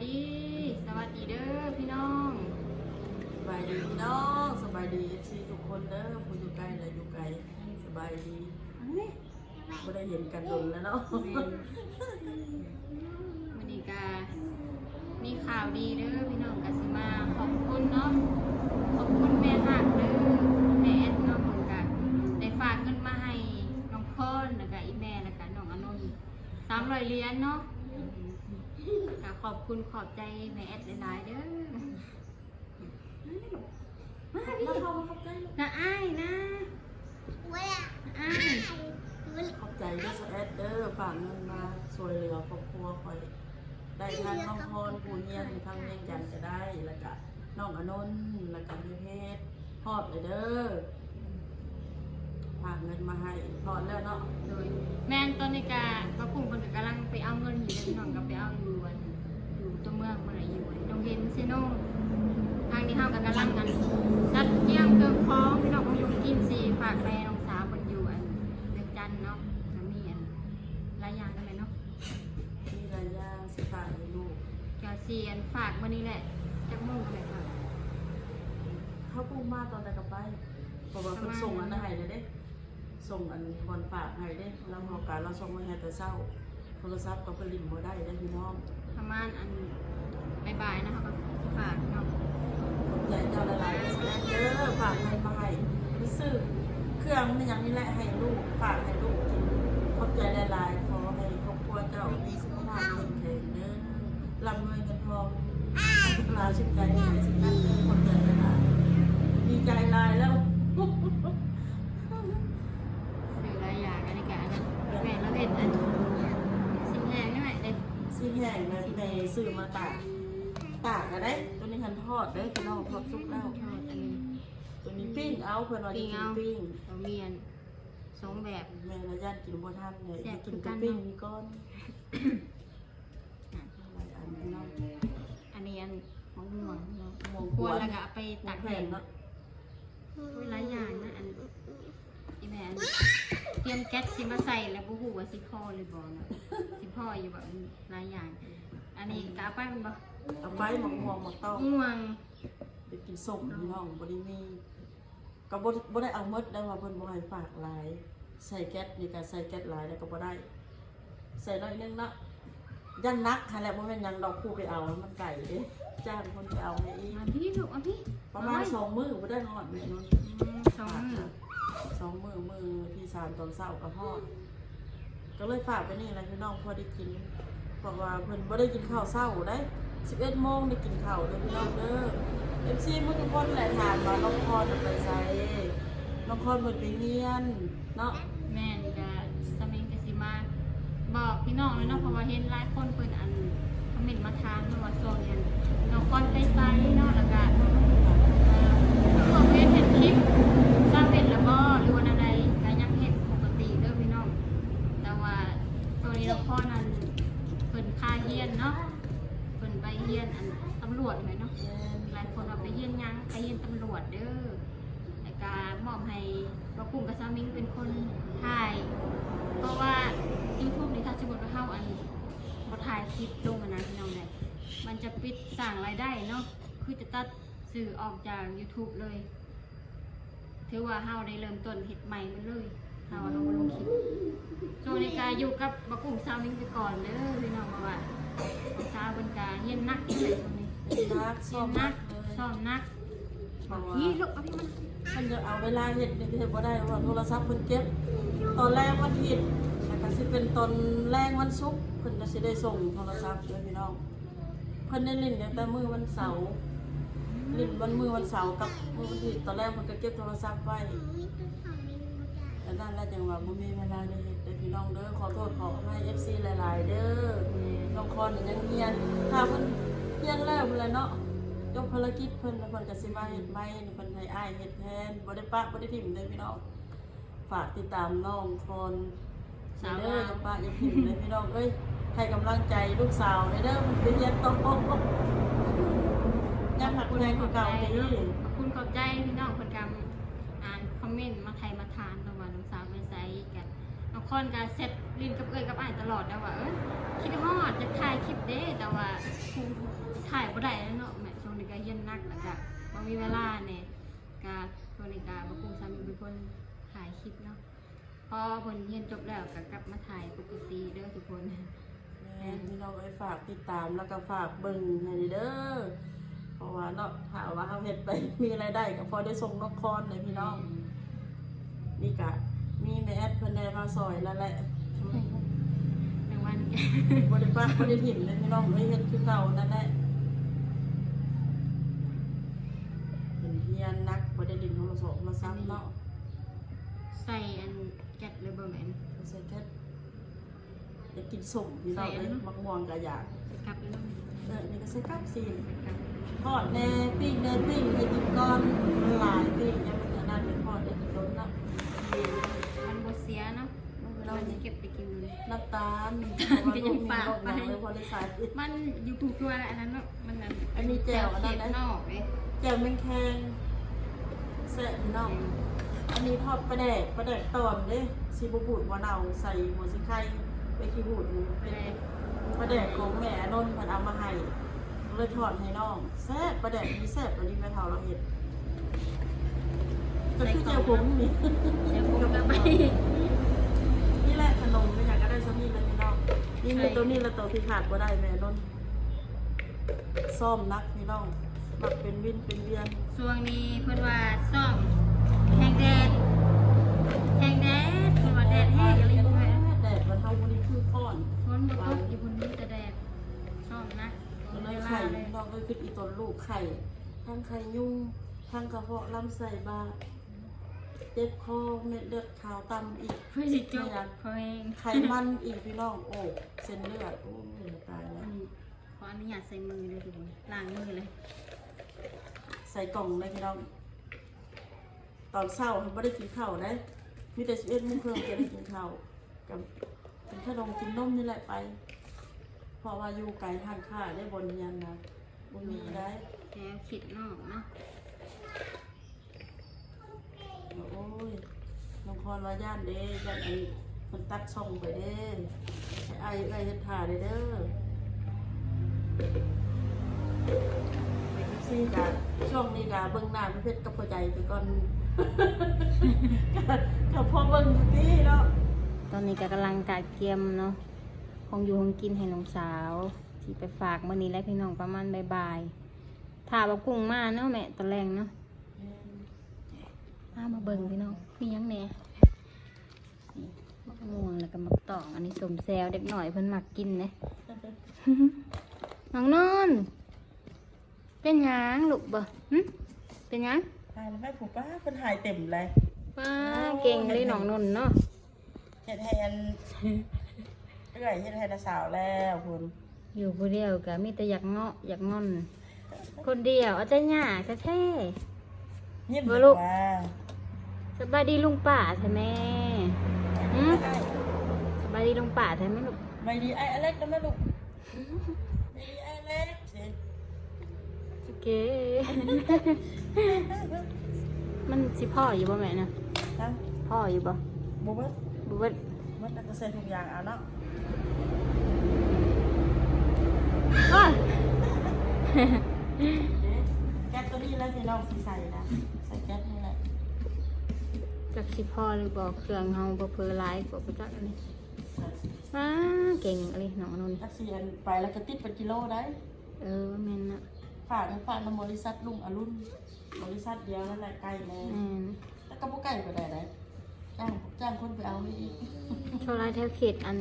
ດີ ສະຫວັດດີເດີພີ່ນ້ອງ. ສະບາຍດີພີ່ນ້ອງ ສະບາຍດີເອັຟຊີທຸກຄົນເດີ ຜູ້ຢູ່ໃກ້ ແລະ ຢູ່ໄກ ສະບາຍດີ. ອັນນີ້ບໍ່ໄດ້ເຫັນກັນດົນແລ້ວເນາະ. ແມ່ນ ມື້ນີ້ກະມີຂ່າວດີເດີພີ່ນ້ອງ ກະຊິມາຂອບຄຸນເນາະ ຂອບຄຸນແມ່ຮັກເດີ ແມ່ແອັດເນາະ ເພິ່ນກະໄດ້ຝາກເງິນມາໃຫ້ນ້ອງພອນ ແລ້ວກະອີ່ແມ່ ແລ້ວກະນ້ອງອານົນ ສາມຮ້ອຍຫຼຽນເນາະ. ກະຂອບຄຸນຂອບໃຈແມ່ແອັດຫຼາຍໆເດີ. ມາ ມາເຂົ້າມາຂອບໃຈ ນະອ້າຍນະ ອ້າຍ ຂອບໃຈເດີສາວແອັດເດີ ຝາກເງິນມາຊ່ວຍເຫຼືອຄອບຄົວຂ້ອຍ ໄດ້ທັງນ້ອງພອນຜູ້ຮຽນຢູ່ທາງວຽງຈັນກະໄດ້ ແລ້ວກະນ້ອງອານົນ ແລ້ວກະແມ່ເພັດ ຮອດແລ້ວເດີ ຝາກເງິນມາໃຫ້ຮອດແລ້ວເນາະ. ໂດຍ ແມ່ນ ຕອນນີ້ກະປ້າກຸ້ງເພິ່ນກະກຳລັງໄປເອົາເງິນຢູ່ເດີພີ່ນ້ອງ ກະໄປເອົາຢູ່ອັນ ຢູ່ຕົວເມືອງພຸ້ນແຫຼະ ຢູ່ດົງເຫັນເຊໂນ. ທາງນີ້ເຮົາກະກຳລັງອັນຈັດກຽມເຄື່ອງຂອງພີ່ນ້ອງ ຂອງຢູ່ຂອງກິນຊິຝາກໄປນ້ອງສາວເພິ່ນຢູ່ອັນວຽງຈັນເນາະ. ກະມີອັນຫຼາຍຢ່າງຫັ້ນແຫຼະເນາະ ມີຫຼາຍຢ່າງຊິຝາກໃຫ້ລູກ ກະຊິອັນຝາກມື້ນີ້ແຫຼະ. ຈັກໂມງແຫຼະ ເຮົາປຸກມາຕອນໃດກະໄປ ເພາະວ່າເພິ່ນສົ່ງອັນນັ້ນໃຫ້ແລ້ວເດ້ ສົ່ງອັນບ່ອນຝາກໃຫ້ເດ້ ລາວເຮົາກະ ລາວສົ່ງໄວ້ໃຫ້ແຕ່ເຊົ້າ ໂທລະສັບກະໄປຫຼິ້ນບໍ່ໄດ້ເດ້ພີ່ນ້ອງ. ປະມານອັນບ່າຍໆນະ ເຮົາກະຊິຝາກເນາະ. ຂອບໃຈເຈົ້າຫຼາຍໆເດີ ສາແອັດເດີ ຝາກເງິນມາໃຫ້ ໄປຊື້ເຄື່ອງແມ່ນຫຍັງນີ້ແຫຼະໃຫ້ລູກ ຝາກໃຫ້ລູກກິນ. ຂອບໃຈຫຼາຍໆ ຂໍໃຫ້ຄອບຄົວເຈົ້າມີສຸຂະພາບເຂັ້ມແຂງເດີ ລ່ຳລວຍເງິນທອງ ຫຼາຍສຸກໃຈຫຼາຍສຸກນັກ. ຂອບໃຈຫຼາຍໆ ດີໃຈຫຼາຍແລ້ວ. ຊື້ຫຼາຍຢ່າງ ອັນນີ້ກະອັນນັ້ນ ແມ່ນລາວເຮັດອັນ ຊິ້ງແຫ້ງນີ້ແມ່ເດ້ ຊິ້ງແຫ້ງແມ່ຊື້ມາຕາກ ຕາກກະໄດ້. ໂຕນີ້ຫັ້ນທອດເດີພີ່ນ້ອງ ທອດສຸກແລ້ວ. ໂຕນີ້ປີ້ງເອົາ ເພິ່ນວ່າຊິກິນປີ້ງ ກະມີອັນສອງແບບ. ແມ່ນລະຢ້ານກິນບໍ່ທັນເລີຍ ກິນໂຕປີ້ງນີ້ກ່ອນ. ອັນນີ້ອັນມະມ່ວງເນາະ ມ່ວງກວນ ກວນແລ້ວກະເອົາໄປຕາກແຫ້ງເນາະ. ໂອ້ຍ ຫຼາຍຢ່າງນະ ອັນ ອີ່ແມ່ອັນຕຽມແກັດຊິມາໃສ່ ແລ້ວບໍ່ຮູ້ວ່າຊິພໍຫຼືບໍ່ເນາະ ຊິພໍຢູ່ບໍ່ ຫຼາຍຢ່າງ. ອັນນີ້ກະເອົາໄປແມ່ນບໍ່ ເອົາໄປ ໝາກມ່ວງ ໝາກເຕົ້າ ມ່ວງ ໄປກິນສົ້ມພີ່ນ້ອງ ບໍ່ໄດ້ມີ ກະບໍ່ ບໍ່ໄດ້ເອົາໝົດໄດ້ ວ່າເພິ່ນບໍ່ໃຫ້ຝາກຫຼາຍ ໃສ່ແກັດນີ້ກະໃສ່ແກັດຫຼາຍແລ້ວກະບໍ່ໄດ້ ໃສ່ໜ້ອຍໜຶ່ງເນາະ. ຢ້ານໜັກຫັ້ນແຫຼະ ບໍ່ແມ່ນຫຍັງດອກ ຜູ້ໄປເອົາມັນໄກເດ້ ຈ້າງຄົນໄປເອົາໃຫ້ອີກ. ມາພີ້ລູກ ມາພີ້ ປະມານສອງມື້ບໍ່ໄດ້ຮອດແມ່ນົນ. ອືມ ສອງມື້ ສອງມື້ ມື້ທີສາມຕອນເຊົ້າກະຮອດ ກະເລີຍຝາກໄປນີ້ແຫຼະພີ່ນ້ອງ ພໍໄດ້ກິນ ເພາະວ່າເພິ່ນບໍ່ໄດ້ກິນເຂົ້າເຊົ້າໄດ໋ ສິບເອັດໂມງໄດ້ກິນເຂົ້າເດີພີ່ນ້ອງເດີ. ເອັຟຊີໝົດທຸກຄົນແຫຼະຖາມວ່ານ້ອງຄອນໄປໃສ ນ້ອງຄອນເພິ່ນໄປຮຽນເນາະ. ແມ່ນ ກະສາມີກະຊິມາບອກພີ່ນ້ອງແຫຼະເນາະ ເພາະວ່າເຫັນຫຼາຍຄົນເພິ່ນອັນ ຄອມເມັນມາຖາມເນາະວ່າຊ່ວງນີ້ນ້ອງຄອນໄປໃສເນາະ ແລ້ວກະ ເອີ ເພິ່ນວ່າເພິ່ນເຮັດຄລິບ ສາເຮັດລະບໍ່ ຫຼືວ່າແນວໃດ ກະຍັງເຮັດປົກກະຕິເດີພີ່ນ້ອງ. ແຕ່ວ່າຊ່ວງນີ້ນ້ອງຄອນນັ້ນ ເພິ່ນຄາຮຽນເນາະ ເພິ່ນໄປຮຽນອັນຕຳຫຼວດແມ່ນເນາະ. ຫຼາຍຄົນວ່າໄປຮຽນຫຍັງ ໄປຮຽນຕຳຫຼວດເດີ. ແລ້ວກະມອບໃຫ້ປ້າກຸ້ງກັບສາມິງເປັນຄົນຖ່າຍ ເພາະວ່າຢູທູບນີ້ ຖ້າສົມມຸດວ່າເຮົາອັນ ບໍ່ຖ່າຍຄລິບລົງຫັ້ນນະພີ່ນ້ອງເດີ ມັນຈະປິດສ້າງລາຍໄດ້ເນາະ ຄືຈະຕັດຊື່ອອກຈາກຢູທູບເລີຍ. ຖືວ່າເຮົາໄດ້ເລີ່ມຕົ້ນເຮັດໃໝ່ໝົດເລີຍ ຖ້າວ່າເຮົາບໍ່ລົງຄລິບ. ຊ່ວງນີ້ກະຢູ່ກັບປ້າກຸ້ງສາມິງໄປກ່ອນເດີພີ່ນ້ອງ ເພາະວ່າສາວເພິ່ນກະຮຽນໜັກຢູ່ໃດຊ່ວງນີ້ ຮຽນໜັກ ຊ້ອມໜັກ ຊ້ອມໜັກ. ເພາະວ່າ ເພິ່ນຈະເອົາເວລາເຮັດນີ້ເຮັດບໍ່ໄດ້ ເພາະວ່າໂທລະສັບເພິ່ນເກັບຕອນແລງວັນທິດ ແລ້ວກະຊິເປັນຕອນແລງວັນສຸກ ເພິ່ນກະຊິໄດ້ສົ່ງໂທລະສັບເດີພີ່ນ້ອງ. ເພິ່ນໄດ້ຫຼິ້ນຕັ້ງແຕ່ມື້ວັນເສົາ ຫຼິ້ນວັນ ມື້ວັນເສົາກັບມື້ວັນທິດ ຕອນແລງເພິ່ນກະເກັບໂທລະສັບໄວ້. ອັນນັ້ນລະຈັ່ງວ່າບໍ່ມີເວລາໄດ້ເຮັດເດີພີ່ນ້ອງເດີ ຂໍໂທດຂໍອະໄພເອັຟຊີຫຼາຍໆເດີ. ນ້ອງຄອນຍັງຮຽນ ຖ້າເພິ່ນຮຽນແລ້ວພຸ້ນແຫຼະເນາະ ຈົບພາລະກິດເພິ່ນ ແລ້ວເພິ່ນກະຊິມາເຮັດໃໝ່ ເພິ່ນໃຫ້ອ້າຍເຮັດແທນ ບໍ່ໄດ້ປະບໍ່ໄດ້ຖິ້ມເດີພີ່ນ້ອງ. ຝາກຕິດຕາມນ້ອງຄອນເດີ ຢ່າປະຢ່າຖິ້ມເດີພີ່ນ້ອງເອີຍ ໃຫ້ກຳລັງໃຈລູກສາວເດີ ເພິ່ນໄປຮຽນຕໍ່ ຍັງຮັກແພງຄືເກົ່າເດີ. ຂອບຄຸນຂອບໃຈພີ່ນ້ອງ ເພິ່ນກະອ່ານຄອມເມັນມາໄຖ່ມາຖາມເນາະວ່ານ້ອງສາວໄປໃສ ກະນ້ອງຄອນກະແຊັດຫຼິ້ນກັບເອື້ອຍກັບອ້າຍຕະຫຼອດແລ້ວວ່າ ເອີ ຄິດຮອດ ຢາກຖ່າຍຄລິບເດ້ ແຕ່ວ່າຖ່າຍບໍ່ໄດ້ແລ້ວເນາະ ແມ່ ຊ່ວງນີ້ກໍຮຽນໜັກ ແລ້ວກໍບໍ່ມີເວລາແດ່ ກໍຊ່ວງນີ້ກໍບໍ່ກຸ້ງສາມີເປັນຄົນຖ່າຍຄລິບເນາະ. ພໍເພິ່ນຮຽນຈົບແລ້ວກໍກັບມາຖ່າຍປົກກະຕິເດີທຸກຄົນ. ແມ່ນ ພີ່ນ້ອງເອີຍ ຝາກຕິດຕາມ ແລ້ວກໍຝາກເບິ່ງໃຫ້ເດີ ເພາະວ່າເນາະ ຖ້າວ່າເຮົາເຮັດໄປມີລາຍໄດ້ ກໍພໍໄດ້ສົ່ງນ້ອງຄອນເດ້ພີ່ນ້ອງ. ນີ້ກະມີແມ່ແອດເພິ່ນໄດ້ມາຊ່ອຍນັ້ນແຫຼະ ແມງວັນ ບໍ່ໄດ້ປະບໍ່ໄດ້ຖິ້ມເດ້ພີ່ນ້ອງເອີຍ ເຮັດຄືເກົ່ານັ້ນແຫຼະ. ເພິ່ນຮຽນໜັກ ບໍ່ໄດ້ຫຼິ້ນໂທລະສັບໂທລະສັບເນາະ. ໃສ່ອັນແກັດເລີຍບໍ່ແມ່ນ ໃສ່ແກັດ. ຢາກກິນສົ້ມພີ່ນ້ອງເອີຍ ໝາກມ່ວງກໍຢາກ ໃສ່ກັບເລີຍເນາະ. ເອີ ນີ້ກໍໃສ່ກັບຊີ້ນ ໃສ່ກັບ ທອດແດ່ ປີ້ງແດ່ ປີ້ງໃຫ້ກິນກ່ອນ ມັນຫຼາຍປີ້ງ ຍັງມັນອັນນັ້ນ ທອດໄດ້ກິນດົນເນາະ. ມັນບໍ່ເສຍເນາະ ມັນເກັບໄປກິນ ນ້ຳຕານ ກໍຍັງຝາກໄປ ມັນຢູ່ທຸກທົ່ວແຫຼະ ອັນນັ້ນເນາະ. ມັນອັນ ອັນນີ້ແຈ່ວອັນນັ້ນນະ ແຈ່ວແມງແຄງ ແຊບພີ່ນ້ອງ. ອັນນີ້ທອດປາແດກ ປາແດກຕອນເດ້ ຊິບໍ່ບູດບໍ່ເນົ່າ ໃສ່ຫົວຊິໄຄ ໃບຂີ້ຫູດ ປາແດກຂອງແມ່ອານົນເພິ່ນເອົາມາໃຫ້ ກໍເລີຍທອດໃຫ້ນ້ອງ. ແຊບ ປາແດກນີ້ແຊບອີ່ຫຼີ ແມ່ເຖົ້າລາວເຮັດ ກໍຄືແຈ່ວຂົງນີ້ ແຈ່ວຂົງກັບໃບ ນີ້ແຫຼະ ຂະໜົມເປັນຫຍັງກໍໄດ້ສ່ຳນີ້ແຫຼະພີ່ນ້ອງ. ນີ້ ມີໂຕນີ້ແຫຼະ ໂຕທີ່ຂາດບໍ່ໄດ້ແມ່ອານົນ. ຊ້ອມໜັກພີ່ນ້ອງ ມັກເປັນວິນເປັນວຽນ. ຊ່ວງນີ້ເພິ່ນວ່າຊ້ອມແຮງແດດ ແຮງແດດ ເພິ່ນວ່າແດດແຮງອີ່ຫຼີ ແດດ ແດດບ້ານເຮົາບໍ່ໄດ້ຄືຮ້ອນ ຝົນບໍ່ຕົກຢູ່ພຸ້ນ ມີແຕ່ແດດ ຊ້ອມໜັກ ກໍເລີຍໄຂ້ພີ່ນ້ອງເອີຍ. ຄືອີ່ຕົນລູກໄຂ້ ທັງໄຂ້ຍຸງ ທັງກະເພາະລຳໄສ້ບາດ ເຈັບຄໍ ເມັດເລືອດຂາວຕ່ຳອີກ ຄືຊິຈົບ ໄຂມັນອີກພີ່ນ້ອງ. ໂອ້ ເສັ້ນເລືອດ ໂອ້ຍ ຕາຍແລ້ວ. ອືມ ຂໍອະນຸຍາດໃສ່ມືເດີທຸກຄົນ ລ້າງມືເລີຍ ໃສ່ກ່ອງເລີຍພີ່ນ້ອງ. ຕອນເຊົ້າບໍ່ໄດ້ກິນເຂົ້າເດ້ ມີແຕ່ສິບເອັດໂມງເຄິ່ງຈະໄດ້ກິນເຂົ້າ ກໍກິນຂະໜົມກິນນົມນີ້ແຫຼະໄປ ເພາະວ່າຢູ່ໄກຮ້ານຄ້າເດ້ ບ່ອນຮຽນນະ ບໍ່ມີໄດ້ ແຖວເຂດນອກເນາະ. ໂອ້ຍ ນ້ອງຄອນວ່າຢ້ານເດ້ ຢ້ານອັນ ເພິ່ນຕັດຊ່ອງໄປເດ້ ໃຫ້ອ້າຍເອື້ອຍເຮັດຖ້າແດ່ເດີ. ເອັຟຊີກະ ຊ່ວງນີ້ກະເບິ່ງໜ້າແມ່ເພັດກັບພໍ່ໃຈໄປກ່ອນ ກະ ກະພໍເບິ່ງຢູ່ຕິເນາະ. ຕອນນີ້ກະກຳລັງກະກຽມເນາະ ຂອງຢູ່ຂອງກິນໃຫ້ນ້ອງສາວ ຊິໄປຝາກມື້ນີ້ແຫຼະພີ່ນ້ອງ ປະມານບ່າຍໆ ຖ້າວ່າກຸ້ງມາເນາະແມ່ ຕອນແລງເນາະ. ແມ່ນ ພາມາເບິ່ງພີ່ນ້ອງ ມີຫຍັງແດ່ ນີ້ ໝາກມ່ວງ ແລ້ວກໍໝາກຕອງ ອັນນີ້ສົ້ມແຊວ ເດັກນ້ອຍເພິ່ນມັກກິນເດ້. ນ້ອງນົນ ເປັນຫຍັງລູກບໍ່? ຫຶ ເປັນຫຍັງ? ຕາຍແລ້ວແມ່ ຜູ້ປ້າເພິ່ນຫາຍເຕັມເລີຍ ປ້າ ໂອ້ ເກັ່ງເລີຍ ເຮັດໃຫ້ ນ້ອງນົນເນາະ. ເຮັດໃຫ້ອັນ ເອື້ອຍເຮັດໃຫ້ນ້າສາວແລ້ວພຸ້ນ ຢູ່ຜູ້ດຽວກໍມີແຕ່ຢາກເງາະຢາກງອນ ຄົນດຽວເອົາແຕ່ຍາກແທ້ໆ ຍິ້ມ ບໍ່ລູກ ດີກວ່າ ສະບາຍດີລຸງປ້າແທ້ແມ່ ຫຶ ສະບາຍດີລຸງປ້າແທ້ແມ່ລູກ ສະບາຍດີອ້າຍອາເລັກນຳແມ່ລູກ ສະເກ ມັນຊິພໍຢູ່ບໍ່ແມ່ນະ? ຮະ? ພໍຢູ່ບໍ່? ບໍ່ເບິດ ບໍ່ເບິດ ເບິດແລ້ວກໍໃສ່ຖົງຢາງເອົາເນາະ. ໂອ້ຍ ເດ້ ແກັດໂຕນີ້ແຫຼະທີ່ນ້ອງຊິໃສ່ນະ ໃສ່ແກັດນີ້ແຫຼະ. ຈັກຊິພໍຫຼືບໍ່ ເຄື່ອງເຮົາບໍ່ເພີຫຼາຍກວ່າບໍ່ຈັກອັນນີ້. ວ້າ ເກັ່ງອີ່ຫຼີນ້ອງອານົນ ຈັກຊິອັນໄປແລ້ວກໍຕິດເປັນກິໂລໄດ໋. ເອີ ແມ່ນນະ ຝາກ ຝາກນຳບໍລິສັດລຸງອາລຸນ ບໍລິສັດດຽວນັ້ນແຫຼະ ໃກ້ແນ່ ແມ່ນ ແຕ່ກໍບໍ່ໃກ້ປານໃດໄດ໋ ຈ້າງ ຈ້າງຄົນໄປເອົາໄວ້ອີກ. ສ່ວນຫຼາຍແຖວເຂດອັນ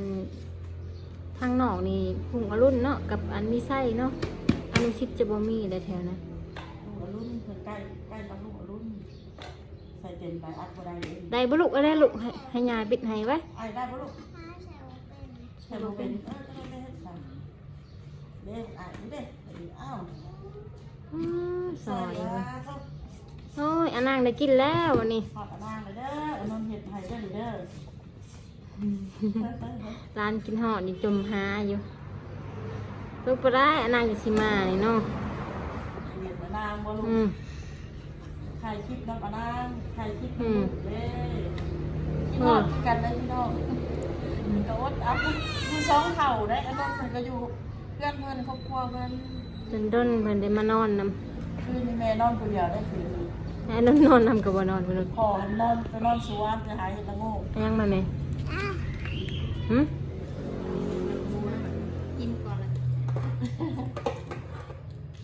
ທາງນອກນີ້ ລຸງອາລຸນເນາະ ກັບອັນມີໄຊເນາະ ອານຸສິດຈະບໍ່ມີແຫຼະແຖວນັ້ນ ລຸງອາລຸນ ເພິ່ນໃກ້ ໃກ້ກັບລຸງອາລຸນ. ໃສ່ເຕັມໄປ ອັດບໍ່ໄດ້ເດ້. ໄດ້ບໍ່ລູກ? ເອົາໄດ້ລູກ ໃຫ້ ໃຫ້ຍາບິດໃຫ້ໄວ້. ອ້າຍໄດ້ບໍ່ລູກ? ໃສ່ບໍ່ເປັນ ໃສ່ບໍ່ເປັນ ເອີ ຈະໄດ້ເຮັດຊັ້ນເດ້. ອ້າຍນີ້ເດ້ ອ້າວ ອືມ ຊອຍ ໃສ່ວ່າ ໂອ້ຍ ອານາງໄດ້ກິນແລ້ວນີ້ ຮອດອານາງແລ້ວເດີ. ອານົນເຮັດໃຫ້ເດີນີ້ເດີ. ຫຼານກິນຮອດນີ້ຈົມຫາຢູ່ ລູກບໍ່ໄດ້ ອານາງກໍຊິມານີ້ເນາະ. ເຫັນອານາງບໍ່ລູກ? ອືມ ຖ່າຍຄລິບນຳອານາງ ຖ່າຍຄລິບນຳ ອືມ ລູກເດ້. ຄິດຮອດຄືກັນເດ້ພີ່ນ້ອງ. ກໍອົດເອົາ ຢູ່ສອງເຖົ້າໄດ໋. ອານົນເພິ່ນກໍຢູ່ເຮືອນເພິ່ນ ຄອບຄົວເພິ່ນ ດົນໆເພິ່ນໄດ້ມານອນນຳ. ຄືນນີ້ແມ່ນອນຜູ້ດຽວໄດ້ຄືນນີ້. ອານົນນອນນຳກໍບໍ່ນອນ ພີ່ນ້ອງ. ພໍ່ນອນ ໄປນອນສວນ ໄປຫາເຫັດລະໂງກ. ຫຍັງມາແມ່? ຫຶ? ກິນກ່ອນລະ.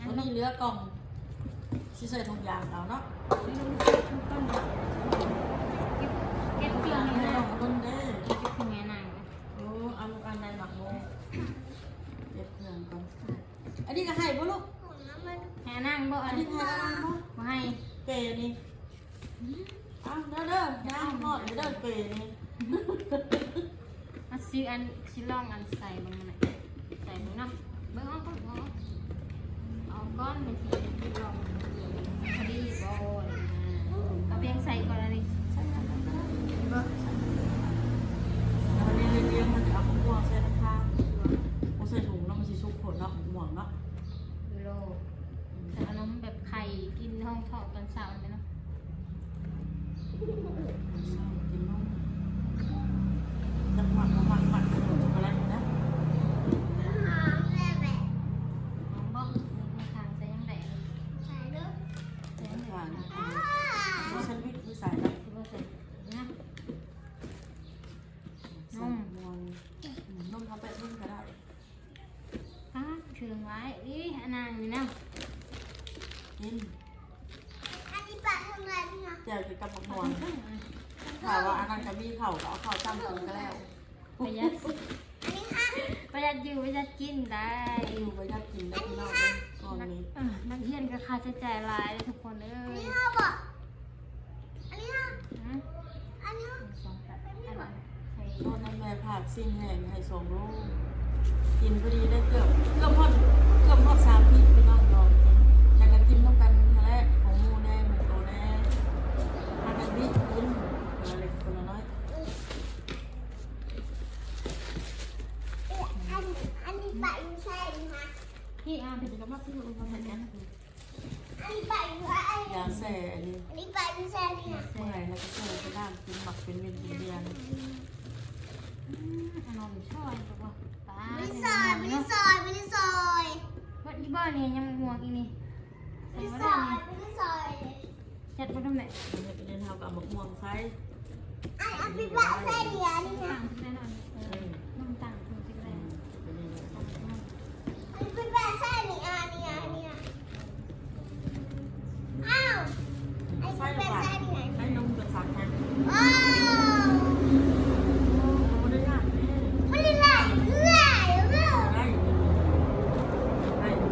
ອັນນີ້ເຫຼືອກ່ອງ ຊິໃສ່ຖົງຢາງເອົາເນາະ. ເກັບ ເກັບເຄື່ອງໃຫ້ນ້ອງເບິ່ງເດີ. ເກັບເຄື່ອງໃຫ້ນາງ. ໂອ້ ເອົາລູກອັນໃດໝາກໂມ ເກັບເຄື່ອງກ່ອນ. ອັນນີ້ກໍໃຫ້ບໍ່ລູກ? ໃຫ້ນາງບໍ່? ອັນນີ້ໃຫ້ນາງບໍ່? ບໍ່ໃຫ້. ເປນີ້. ເອົາເດີ ເດີ ນາງຮອດເດີ ເປນີ້. ມາຊື້ອັນ ຊິລອງອັນໃສ່ເບິ່ງນະ ໃສ່ເບິ່ງເນາະ. ເບິ່ງເອົາກ່ອນ ເອົາ ເອົາກ່ອນ ມັນຊິລອງພໍດີບໍ່ນະ. ເອົາແປ້ງໃສ່ກ່ອນອັນນີ້. ໃສ່ອັນນັ້ນກໍໄດ້ ເຫັນບໍ່? ອັນນີ້ລຽງໆ ມັນຈະເອົາໝາກມ່ວງໃສ່ທາງຂ້າງ. ບໍ່ໃສ່ຖົງເນາະ ມັນຊິສຸກໂພດເນາະ ໝາກມ່ວງເນາະ. ໂລ ແຕ່ວ່ານມແບບໄຂ່ກິນຮອງທ້ອງຕອນເຊົ້າແມ່ນເນາະ. ເຊົ້າກິນນົມ ຈັກມັກບໍ່ມັກ ມັກຂະໜົມຊັອກໂກແລັດນະ. ຫອມບໍ່? ທາງໃສ່ຫຍັງແດ່? ໃສ່ເດີ ໃສ່ຫຍັງແດ່? ບໍ່ແຊນວິດ ມີໃສ່ເນາະ. ບໍ່ໃສ່ນະ ນົມ ນົມເຮົາແປະເພິ່ນກໍໄດ້. ປາດ ເຄື່ອງຫຼາຍອີ່ ອັນນັ້ນນີ້ນະ ກິນ. ອັນນີ້ປະເທິງລາຍນີ້ນະ ແຈ່ວກິນກັບໝາກມ່ວງ. ຖ້າວ່າອັນນັ້ນກໍມີເຂົ້າ ກໍເອົາເຂົ້າຈ້ຳກິນກໍແລ້ວ. ປະຢັດ ອັນນີ້ຫະ ປະຢັດຢູ່ປະຢັດກິນໄດ້ ຢູ່ປະຢັດກິນໄດ້ ພີ່ນ້ອງເອີຍ. ເອີ ນັກຮຽນກໍຄ່າໃຊ້ຈ່າຍຫຼາຍເດ້ທຸກຄົນເອີຍ. ອັນນີ້ຫະບໍ່? ອັນນີ້ຫະ ຫື? ອັນນີ້ຫະ ສອງ ອັນນັ້ນໃສ່ ຕອນນັ້ນແມ່ຝາກຊີ້ນແຫ້ງໃຫ້ສອງໂລ ກິນພໍດີໄດ້ເກືອບ ເກືອບຮອດ ເກືອບຮອດສາມປີພີ່ນ້ອງເນາະ. ແລ້ວກໍກິນນຳກັນຫັ້ນແຫຼະ ຂອງໝູ່ແດ່ ຂອງໂຕແດ່ ພາກັນບິກິນ ຄົນລະເລັກຄົນລະນ້ອຍ. ອັນ ອັນນີ້ປະຢູ່ໃສນີ້ຫະ? ພີ່ອາ ເປັນກະມາຊື້ມາໃຫ້ກັນ. ອັນນີ້ປະຢູ່ໃສ? ຢາແຊ່ອັນນີ້ ອັນນີ້ປະຢູ່ໃສນີ້ຫະ? ເມື່ອຍແລ້ວກໍແຊ່ໃສ່ນ້ຳ ກິນໝາກເປັນເມັນເປັນເດືອນ. ອືມ ອັນນັ້ນຊ່ອຍກໍບໍ່ ປາ ບໍ່ໄດ້ຊ່ອຍ ບໍ່ໄດ້ຊ່ອຍ ບໍ່ໄດ້ຊ່ອຍ. ເບິດອີ່ບໍ່ນີ້ ຍັງມ່ວງອີ່ນີ້ ບໍ່ໄດ້ຊ່ອຍ ບໍ່ໄດ້ຊ່ອຍ. ຈັດບໍ່ໄດ້ແມ່. ເຮັດເຮັດເຮົາກໍເອົາໝາກມ່ວງໃສ່ ອັນ ອັນໄປປະໃສ່ນີ້ ອັນນີ້ນະ ເອີ ນ້ຳຕານ ເອີ ອັນໄປປະໃສ່ນີ້ ອັນນີ້ ອັນນີ້. ອ້າວ ໃສ່ລົງໄປ ໃສ່ນົມໄປສັກນະ. ໂອ້ ບໍ່ໄດ້ຍາກເດ້ ບໍ່ໄດ້ຫຼາຍ ບໍ່ໄດ້ຫຼາຍ ໄດ້ ໄດ້ ໝາກ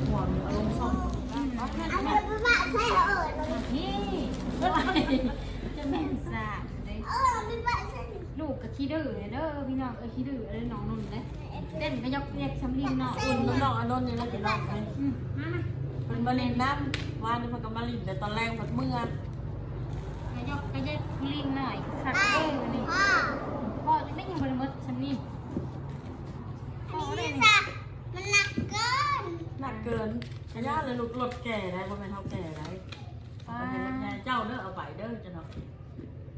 ມ່ວງນີ້ເອົາລົງຊ່ອງ. ອັນນີ້ໄປປະໃສ່ເອີ ນີ້ ຈະແມ່ນສາກເດ້. ເອີ ໄປປະໃສ່ ລູກກໍຂີ້ດື້ເດີພີ່ນ້ອງເອີຍ ຂີ້ດື້ເດີ ນ້ອງນົນເດ້. ເຕັ້ນກະຢອກແຍກຊຳລິງເນາະ ອຸ່ນນຳນ້ອງອານົນນີ້ແຫຼະພີ່ນ້ອງ. ອືມ ມາ ມາ ເພິ່ນມາຫຼິ້ນນຳ ວານນີ້ເພິ່ນກໍມາຫຼິ້ນ ແຕ່ຕອນແລງເພິ່ນເມືອ ກະຢອກກະແຍກຊຳລິງໜ້ອຍຄັກເດີນີ້. ພໍຈະໄດ້ຍັງບໍ່ໄດ້ໝົດຊຳນີ້. ອັນນີ້ຊະ ມັນໜັກເກີນ ໜັກເກີນ ກະຢ້ານແຫຼະລູກ ລົດແກ່ໄດ໋ ບໍ່ແມ່ນເຮົາແກ່ໄດ໋. ເຈົ້າເດີ ເອົາໄປເດີ ເຈົ້າເນາະ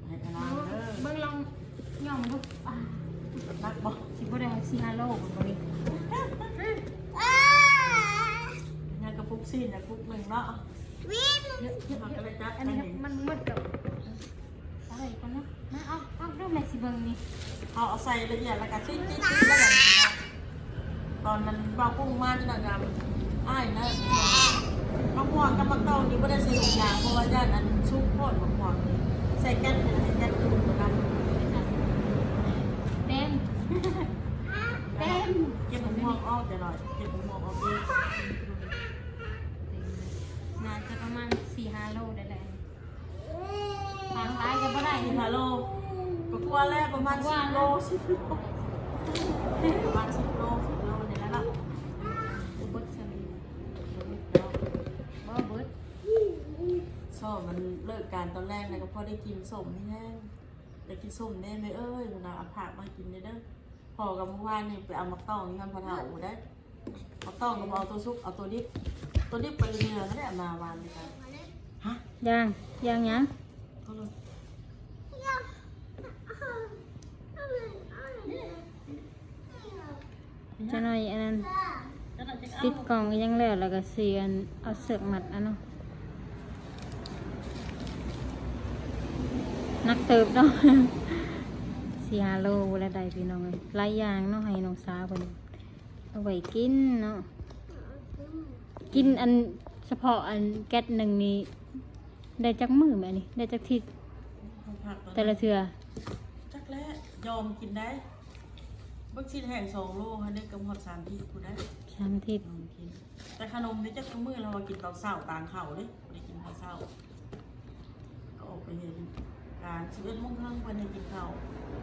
ໃຫ້ອານາງເດີ. ເບິ່ງລອງຍ່ອງດູ ໜັກບໍ່? ຊິບໍ່ໄດ້ສີ່ຫ້າໂລບໍ່ນີ້. ຍັງກະປຸກຊີ້ນ ຍັງປຸກໜຶ່ງເນາະ ວິນ ເຮົາກະໄດ້ຈັບ ອັນນີ້ມັນໝົດແລ້ວ. ເອົາໄວ້ກ່ອນເນາະ ມາເອົາ ເອົາດູ ແມ່ຊິເບິ່ງນີ້ ເອົາ ເອົາໃສ່ລະອຽດ ແລ້ວກະຕິດໆໆ ແລ້ວກະ ຕອນນັ້ນບ່າວກຸ້ງມາຈັ່ງນັ້ນກະ ອ້າຍນະ ໝາກມ່ວງກັບໝາກຕອງນີ້ບໍ່ໄດ້ໃສ່ຖົງຢາງ ເພາະວ່າຢ້ານອັນສຸກໂພດໝາກມ່ວງນີ້ ໃສ່ແກັດນີ້ ໃສ່ແກັດຢູ່ນຳ. ເຕັມ ເຕັມ ເກັບໝາກມ່ວງອອກຈັກໜ້ອຍ ເກັບໝາກມ່ວງອອກອີກ ໜ້າຈະປະມານສີ່ຫ້າໂລໄດ້ແຫຼະ. ທາງຫຼາຍກໍບໍ່ໄດ້ ສິບຫ້າໂລ ກໍກວ່າແລ້ວ ປະມານສິບໂລ ສິບໂລ ປະມານສິບໂລ ສິບໂລນີ້ແຫຼະເນາະ. ບໍ່ເບິດຊຳນີ້ ບໍ່ເບິດດອກ ບໍ່ເບິດ. ຊອບມັນເລີກການຕອນແລງນະ ກໍພໍໄດ້ກິນສົ້ມແຮງ ຢາກກິນສົ້ມແດ່ແມ່ເອີຍ ເພິ່ນວ່າ ເອົາພາກມາໃຫ້ກິນແດ່ເດີ. ພໍ່ກັບມື້ວານນີ້ໄປເອົາໝາກຕອງຢູ່ເຮືອນພໍ່ເຖົ້າພຸ້ນເດ້ ໝາກຕອງກໍບໍ່ເອົາໂຕສຸກ ເອົາໂຕດິບ ໂຕດິບໄປເຮືອນຫັ້ນແຫຼະ ມາວານນີ້ກະ ຮະ ຢ່າງ ຢ່າງຫຍັງ? ໂທດ ຢ່າງ ເອົາ ຈັກໜ້ອຍອັນນັ້ນ ຕິດກ່ອງອີ່ຫຍັງແລ້ວ ແລ້ວກໍຊິອັນ ເອົາເຊືອກມັດເອົາເນາະ. ໜັກເຕີບເນາະ ສີ່ຫ້າໂລແລ້ວໄດ້ ພີ່ນ້ອງເອີຍ. ຫຼາຍຢ່າງເນາະ ໃຫ້ນ້ອງສາວເພິ່ນເອົາໄວ້ກິນເນາະ. ກິນອັນ ສະເພາະອັນແກັດໜຶ່ງນີ້ ໄດ້ຈັກມື້ແມ່ນີ້? ໄດ້ຈັກທິດ ແຕ່ລະເທື່ອ? ຈັກແຫຼະ ຍອມກິນໄດ້. ບັກຊິນແຫ້ງສອງໂລຫັ້ນເດ້ ກໍຮອດສາມທິດພຸ້ນໄດ໋ ສາມທິດ ຍອມກິນ. ແຕ່ຂະໜົມນີ້ຈັກມື້ລະວ່າກິນຕອນເຊົ້າ ຕາງເຂົ້າເດ້ ບໍ່ໄດ້ກິນຕອນເຊົ້າ. ກໍອອກໄປເຮັດການສິບເອັດໂມງເຄິ່ງ ເພິ່ນໃຫ້ກິນເຂົ້າ.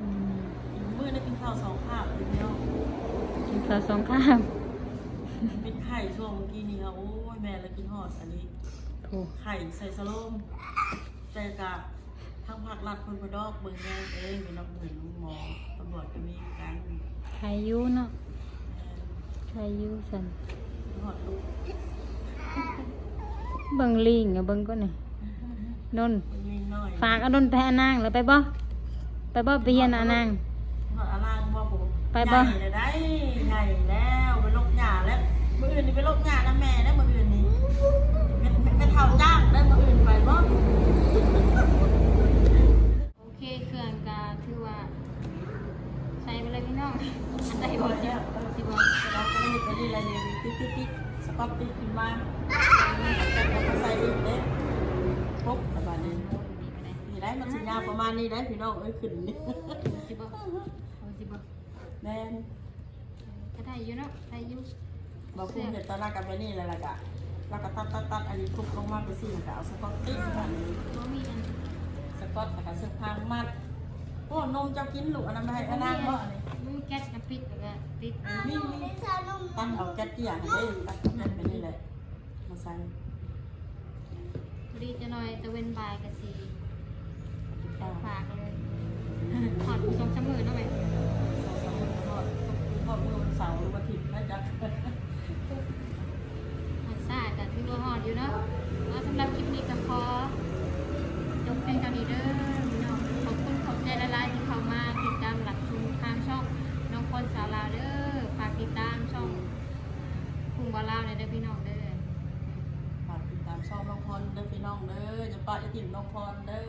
ອືມ ກິນມື້ໜຶ່ງກິນເຂົ້າສອງຄາບຢູ່ແລ້ວ ກິນເຂົ້າສອງຄາບ. ເປັນໄຂ້ຊ່ວງມື້ກີ້ນີ້ ໂອ້ຍ ແມ່ລະຄິດຮອດອັນນີ້ ໂອ້ ໄຂ້ໃສ່ສະໂລມ ແຕ່ກະ ທາງພາກລັດເພິ່ນບໍ່ດອກ ເບິ່ງແຍງເອງ ເປັນນຳເພິ່ນ ໂຮງໝໍ ຕຳຫຼວດກໍມີຄືກັນ. ໄຄຢູ່ເນາະ ແມ່ນ ໄຄຢູ່ຊັ້ນ. ຮອດລູກ ເບິ່ງລີງ ເບິ່ງກ່ອນນີ້ ນົນ ເບິ່ງລີງນ້ອຍ ຝາກເອົານົນໄປໃຫ້ອານາງແລ້ວ ໄປບໍ່? ໄປບໍ່? ໄປຮຽນອານາງ ຮອດອານາງບໍ່? ໄປບໍ່? ໃຫຍ່ແລ້ວໄດ໋ ໃຫຍ່ແລ້ວ ໄປລົກຫຍ້າແລ້ວ. ມື້ອື່ນນີ້ໄປລົກຫຍ້ານຳແມ່ເດີ ມື້ອື່ນນີ້ ແມ່ ແມ່ເຖົ້າຈ້າງໄດ້ ມື້ອື່ນໄປບໍ່? ໂອເຄ ເຄື່ອງກະຖືວ່າໃສ່ໄປເລີຍພີ່ນ້ອງ. ອັນໃດບໍ່ຊິ ຊິບໍ່ ເຮົາກໍໄດ້ເຮັດໄປນີ້ລະນີ້ ຕິດໆໆ ສະກັອດຕິດຂຶ້ນມາ ເອົາມາໃສ່ອີກເດ້. ຄົບລະບາດນີ້ ນີ້ໄດ໋ ມັນຊິຍາວປະມານນີ້ໄດ໋ ພີ່ນ້ອງເອີຍ ຂຶ້ນນີ້ ຊິບໍ່ ຊິບໍ່ ແມ່ນ ກໍໄດ້ຢູ່ເນາະ ໄດ້ຢູ່. ບໍ່ ເສື້ອ ເຮັດຕາລາກັບໄປນີ້ແລ້ວ ແລ້ວກະ ແລ້ວກະຕັດໆໆ ອັນນີ້ທຸບລົງມາໄປຊີ້ ແລ້ວກະເອົາສະກັອດຕິດ ອັນນີ້ ບໍ່ມີອັນ ສະກັອດ ແລ້ວກະເຊືອກຟາງມັດ. ໂອ້ ນົມເຈົ້າກິນລູກ ອັນນັ້ນມາໃຫ້ອານາງບໍ່? ອັນນີ້ ມັນແກັດກະປິດ ແລ້ວກະຕິດ ມີ ມີ ຕັດເອົາແກັດເຕ້ຍຫັ້ນເດ້ ຕັດແກັດໄປນີ້ແຫຼະ ມາໃສ່. ພໍດີຈັກໜ້ອຍຕາເວັນບ່າຍກະຊິໄປຝາກເລີຍ. ຮອດສອງສາມມື້ເນາະແມ່ ສອງສາມມື້ຮອດ ຮອດມື້ວັນເສົາຫຼືວັນອາທິດນະຈັກ. ຮອດຊ້າກະຖືວ່າຮອດຢູ່ເນາະ. ເອົາ ສຳລັບຄລິບນີ້ກະຂໍຈົບພຽງເທົ່ານີ້ເດີພີ່ນ້ອງ. ຂອບຄຸນຂອບໃຈຫຼາຍໆ ທີ່ເຂົ້າມາຕິດຕາມຮັບຊົມທາງຊ່ອງນ້ອງພອນສາວລາວເດີ. ຝາກຕິດຕາມຊ່ອງ ກຸງບ່າວລາວແດ່ເດີພີ່ນ້ອງເດີ. ຝາກຕິດຕາມຊ່ອງນ້ອງພອນເດີພີ່ນ້ອງເດີ ຢ່າປະຢ່າຖິ້ມນ້ອງພອນເດີ.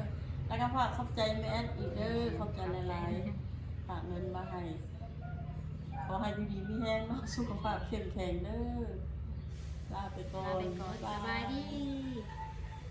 ແລ້ວກໍຝາກຂອບໃຈແມ່ແອດອີກເດີ ຂອບໃຈຫຼາຍໆ ຝາກເງິນມາໃຫ້. ຂໍໃຫ້ຢູ່ດີມີແຮງເນາະ ສຸຂະພາບເຂັ້ມແຂງເດີ. ລາໄປກ່ອນ ລາໄປກ່ອນ ບາຍບາຍ ສະບາຍດີ.